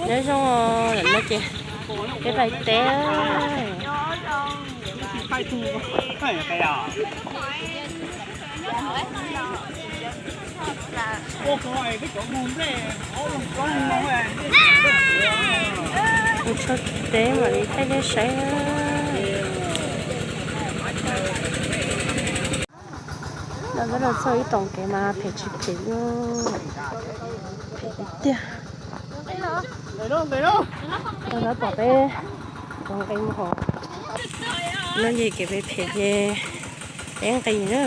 Nyob zoo, no ces peb pais teb. Mus txog teb mam li thaij nej saib. No peb los txog ib tsoom kev mas phem tsis phem, phem tiag tiag. Lawv pom peb ua nqi mus hauv no ces kev phem phem ces peb nqis na.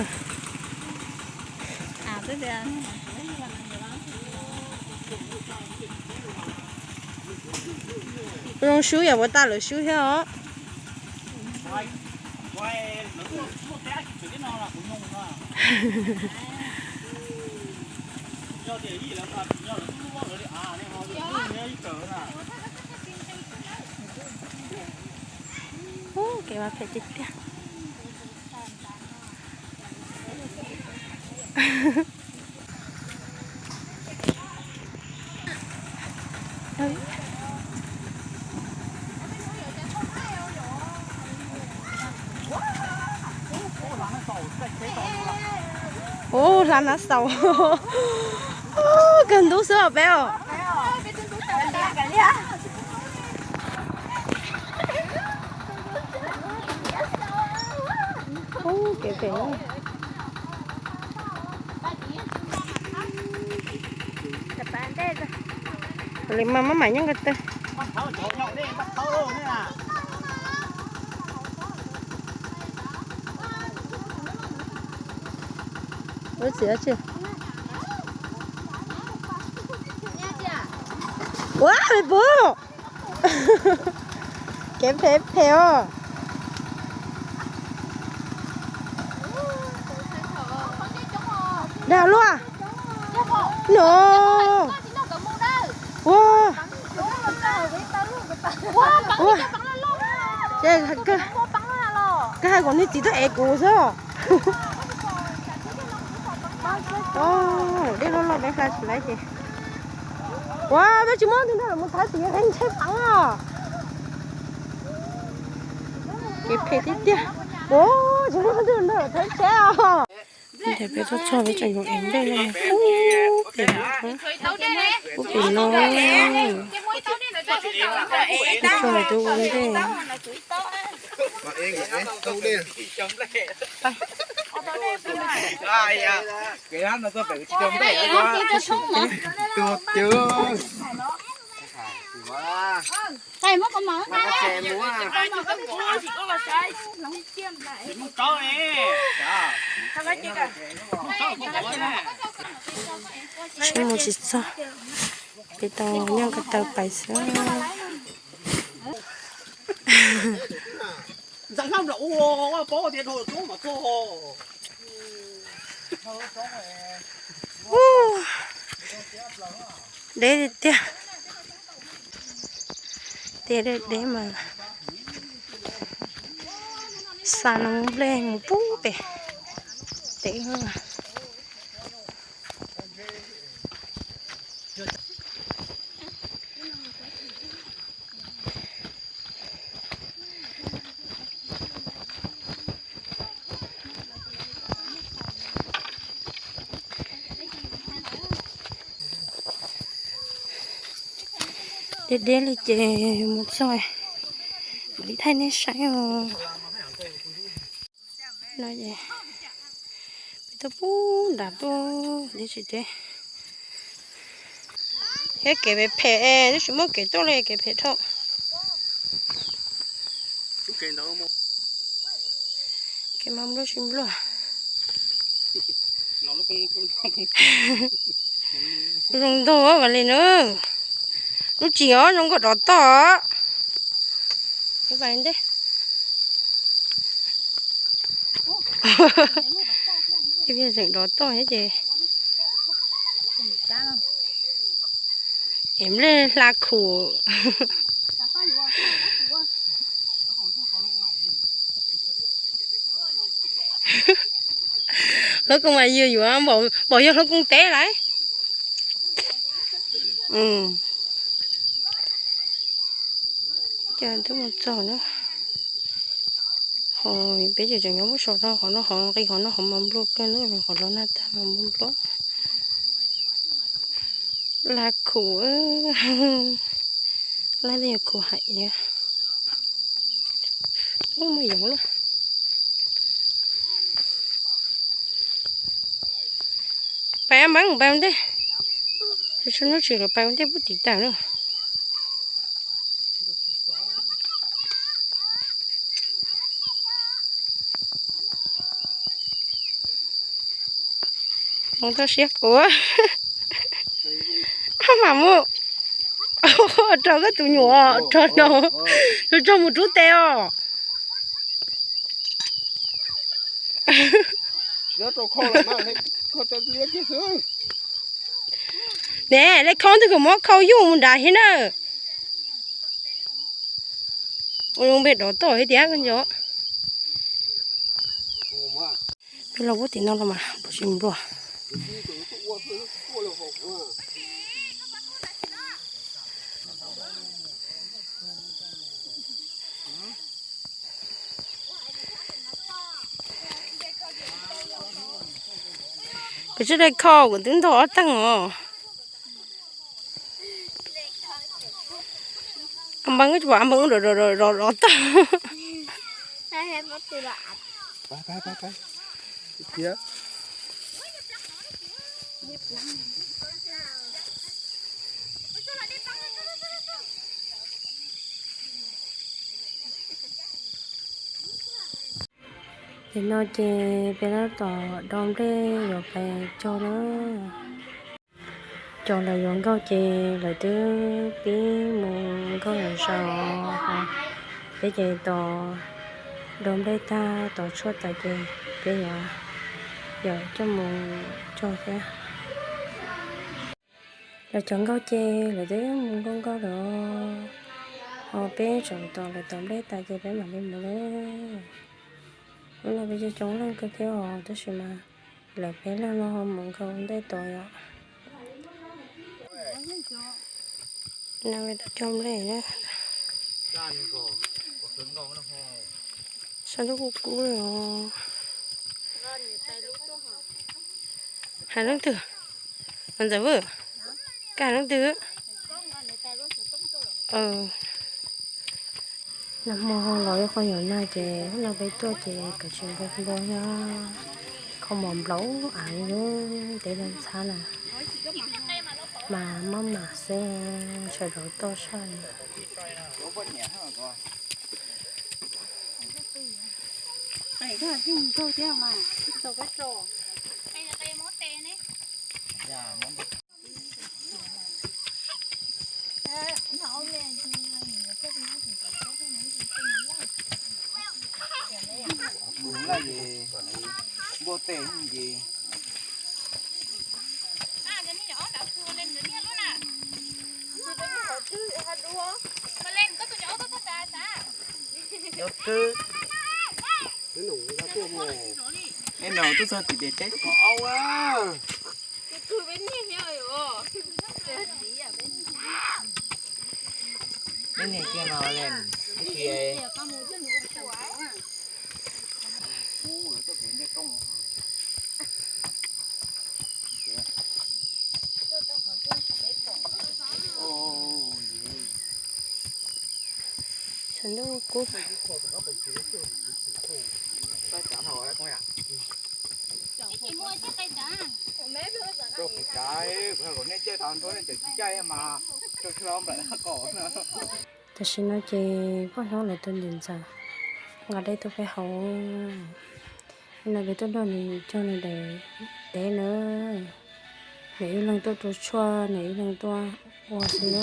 Zoo sub yam puas tas lawv sub thiab os. Ub, kev mas phem tiag tiag. Ub, hla nab xaus. Kawg ntub xwb os peb os. Ub, kev phem. Li mas maj mam nyob ko taw. Ua txiv tsi. Ua me pub. Kev phem phem os. Dag luaj. No. Ua. Ua. Ces kawg hais kom nws txiv tuaj ev kuv xwb. Dej loj loj peb hla tsis laib ces. Ua, peb tsis muab tus nrog lawv mus thawb txiv qe ntshe peev os. Kev phem tiag tiag. Ua, tsis muab tus nrog lawv thawb tsheb os. Ces peb tuaj txog peb tseem yuav ev nplej no, ub, pem no, ub, pem no, peb txog lawv twb ua ntej. Tsis mus tsis txog, peb tau nyob ko taw pais xwb. Deb tiag tiag. Tiaj deb deb mas xa noob nplej mus pub pem teb. Deb deb li ces mus txog mam li thaij nej saib os. No es peb tuaj pub nram tuaj deb tsis deb. Thiab kev phem phem es twb tsis muaj kev tuaj li, kev phem dhau. Kev mas npluaj tsis npluaj. Zoo ntau vam li na. Lub tsis os zoo nkauj dov toj. Ib pliag tseem dov toj thiab ces. Es nplej hla khum. Hluas nkauj mas yws yuav npaum yog hluas nkauj teb lawm. Cas twb mus txog na. Ho peb ces tseem nyob pub saum no, qhov no hov nqi, qhov no hov mas nplua kawg na, qhov los nag tag mas nplua nplua. Laj khuv, laj tej nyuag khuv hais. Ub, muaj yoov lawm. Pais npab pais ua ntej. Tsis tshua nyob tsis lawm, pais ua ntej pub tim tas na. Mus txog siab ua mam mus rau koj tus nyuam rau no, rau tso mus rub tes os. Ne, le khau twg kuv muab khau yuj mus nrad thiab na. Ua zoo npe dov toj thiab tiag koj nco. Peb los pub tim no los mas nplua tsis nplua. Kuv tsis le khau, kuv twb ntog ob teeg os. Ab npab, ab npab rov rov rov tag. Ces no ces peb tab tom do nplej yuav pais cog na. Cov lawv yuav nkauj ces lawv twb pib mus nkauj lawm zos os. Peb ces tos do nplej tag tos tshuaj tas ces peb yuav, yuav coj mus cog thiab. Lawv cov nkauj ces lawv twb mus nkauj nkauj lawm os. Ho peb tseem tos lawv tos nplej tas ces peb mam li mus na. Hnub no peb coob coob leej kawg thiab os, tab sis mas lawv peb leeg no ho mus nkaum ntej tod yom. No peb tuaj cog nplej na. Saum ntuj kub kub li os. Hais leej twg? Ntxawm Vwj, koj hais leej twg? Nag hmo los ib qho yuav nag ces hnub no peb tuaj ces kav tsij npau npau thiab, kho mos nplaum av li lub teb no ntxhab na, mas maj mam xwb, sawv daws tuaj tshaj li. Kuv laj ces npua tes ces. Nyob twb, neb no twb txog tim pem teb. Neb niag kiag no leej, ib txhia. Sawv ntuj kub. Tam sim no ces poj hnub lawv tus niam ntxawm nqa dej tuaj peb haus. No peb tuaj nrog nws cog nws daim teb na. Nws ib leeg tuaj rau tshuaj, nws ib leeg tuaj ua xwb na.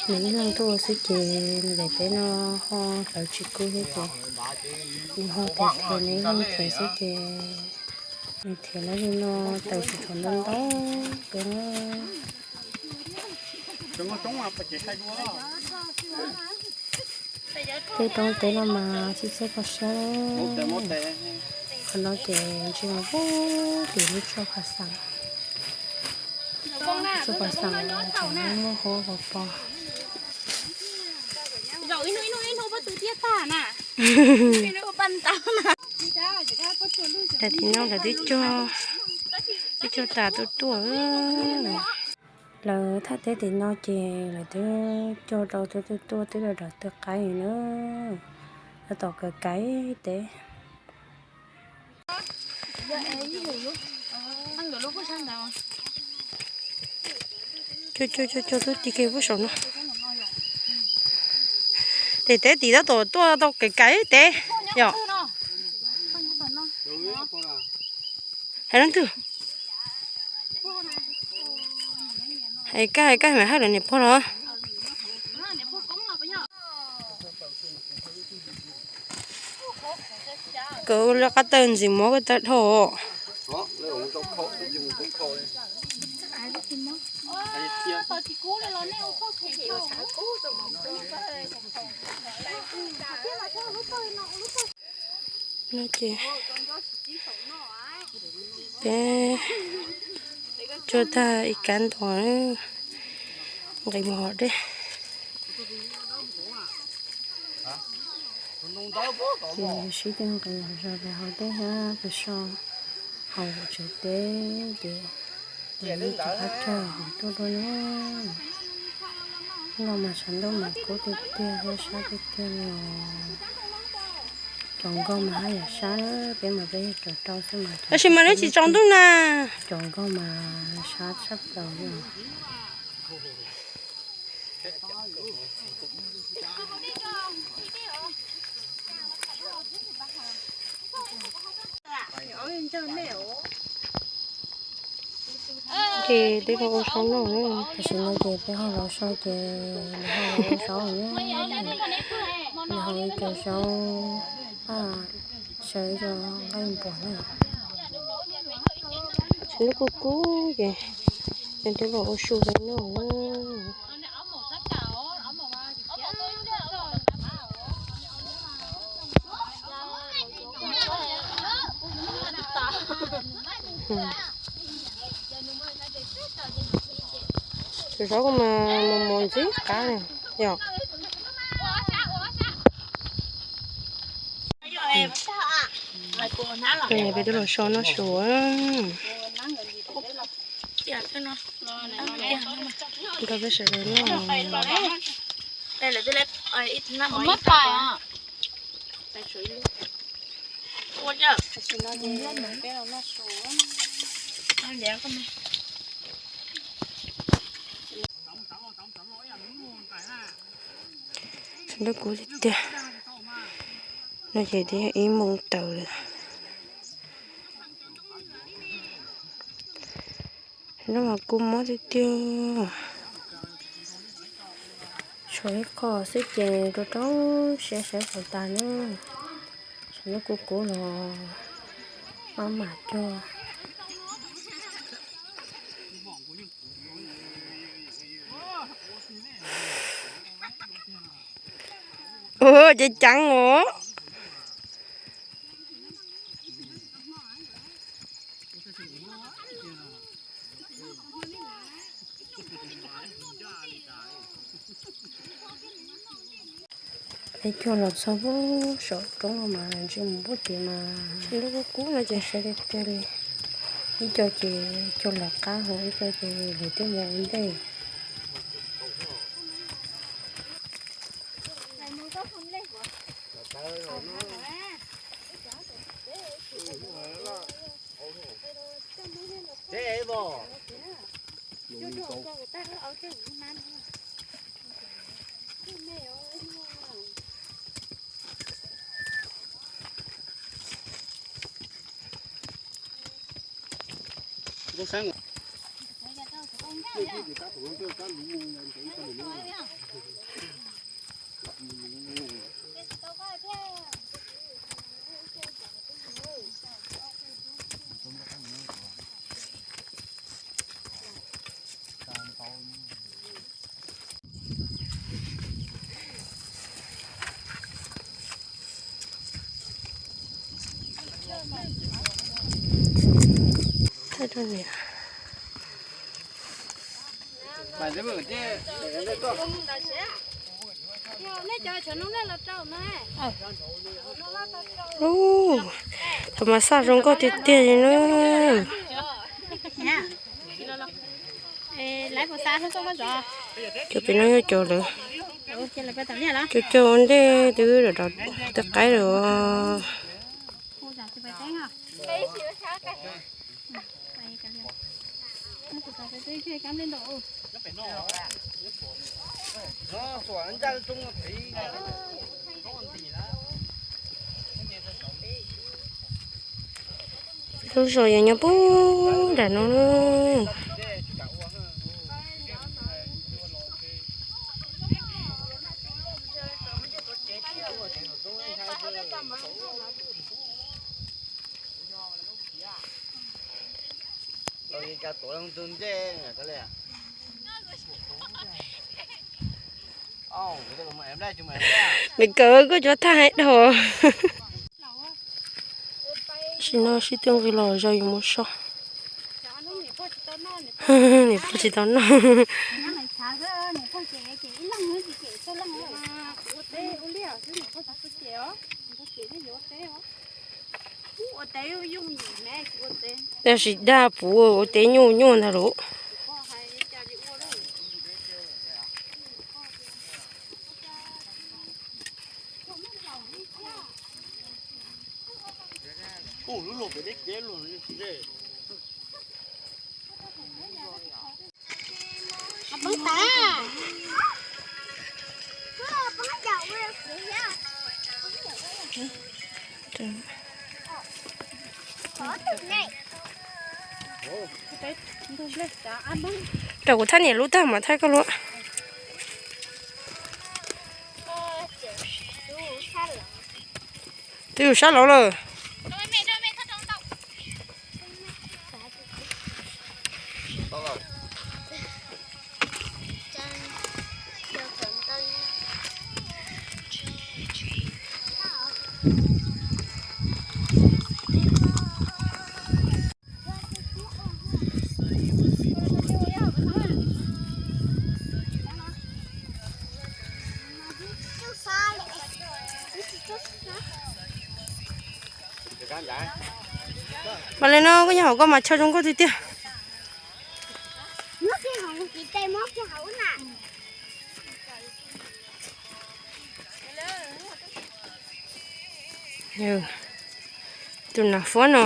Nws ib leeg tuaj ua xwb ces nws daim teb no ho hlawv tsis kub thiab ces nws ho thiav thiav, nws ib leeg thiav xwb ces nws thiav lawv li no tawm tsis tshua ntau ntau peb. Tej roob teb no mas txhij txhij kho siab. Qhov no ces ntshe mus pub tim lub tshuaj pha xeem. Tshuaj pha xeem tseem muaj hauv paus pos. Tam sim no lawv twb cog, twb cog tas tuaj tuaj. Lawv thaj teb tim no ces lawv twb cog rau tuaj tuaj tuaj twb rau dawm twb qaib na. Lawv tom kawg kaiv teb. Cog cog cog cog tub ti ke puag saum no. Tes teb tim tab tom tuaj tau kawg kaiv teb yom. Hais leej twg? Hais kab hais kab mas hais lawv niam pog los. Kawg lub qab tawg ntxim muab koj tawg dhau. No ces peb cog tag ib kab ntov, nqis mus hauv dej. Sib cog nqis zog rau hauv dej hab pes so hauv tsev teb ces lawv yeej rov qab cog hauv tuaj dua na. No mas tshav ntuj mas kub tiag tiag thiab sab tiag tiag li os. Cov nkauj mas haj yam sab, peb mas peb yog cov rau xwb mas. Tab sis mas neb tsis tsaus ntuj na. Cov nkauj mas sab tshaj plaws li os. Ces twb los ua sau noj na. Tam sim no ces peb ho los sau ces lawv ho los ua sau na. Lawv ho ua cov sau paj, sau ib co nqaij npuas na. Tshav ntuj kub kub ces twb los ua su peb noj na. Tus zaub kuj mas mos mos ntxim qab li yom. Peb twb los so noj su. Nrog peb sawv daws noj. Tshav ntuj kub tiag tiag. No ces twb yog ib moos tawm lawm. No mas kub mob tiag tiag. Tshuav ib qho xwb ces rau rau siab sawv tau tas na. Tshav ntuj kub kub los maj mam cog. Ua ceev ceev os. Peb cog los txog pub saum roob no mas ntsej muag pub tid mas lub kub kub no ces sawv tiag tiag li. Ib co ces cog lawv qab hauv, ib co ces lawv twb mus ua ntej. Thaij rau niam. Ub, thaum mas xaj zoo nkauj tiag tiag li na. Cov pem no yog cov lawv cog cog ua ntej twb rov rov twb qaib lawm. Lub zos yeej nyob puag nram no. Nws kawm kuj cov thaj hais dhau. Tam sim no sib tw nqis los zog yuav mus so. Niam pog tsis tau noj. Tab sis dag puv ua teb nyuaj nyuaj ntag lauj. Rau kuv thaij niam lub tag mas thaij koj lub. Twb yus sab laud lawm. Mas li no koj nyob hauv koj mas chaw zoo nkauj tiag tiag. Tus nas fuab no.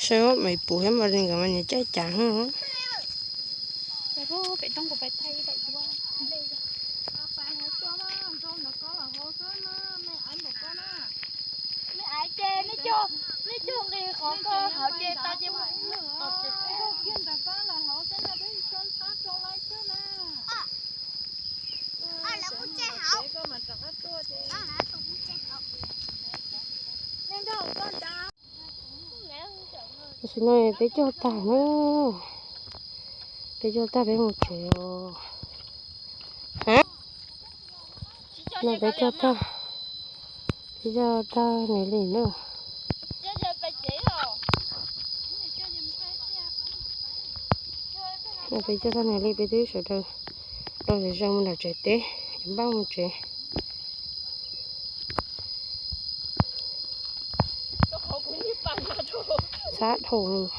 Saib Maiv Puv thiab Mas Lis nkawd mas nyiam caij cav heev. Tam sim no peb cog tag na, peb cog tag peb mus tsev os. No peb cog tag, peb cog tag nws li na. No peb cog tag nws li peb twb sawv daws los zom zaws mus nram tsev teb, npaj mus tsev. Txhab dhau.